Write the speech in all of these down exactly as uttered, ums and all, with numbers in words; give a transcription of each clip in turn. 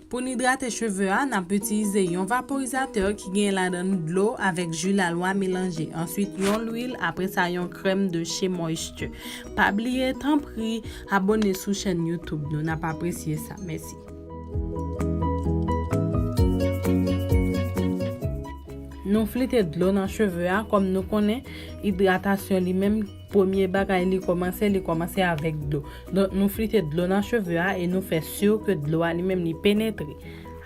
Pou n idrate cheve a, n ap itilize yon vaporizatè ki gen ladan l dlo avèk ji lalwa melanje. Answit, yon lwil, apre sa, yon krèm de chez Moisture. Pa bliye, tanpri, abòne sou chèn YouTube nou. N ap apresye sa. Mèsi. Nou flite dlo nan cheve a, kòm nou konnen, idratasyon li menm, premye bagay li kòmanse, li kòmanse avèk dlo. Donk, nou flite dlo nan cheve a e nou fè si ke dlo a li menm li penetre.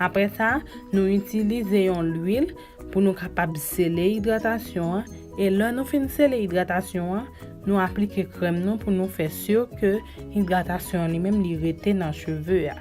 Apre sa, nou itilize yon lwil pou nou kapab sele idratasyon an. E lè nou fin sele idratasyon an, nou aplike krèm nou pou nou fè si ke idratasyon an li menm li rete nan cheve a.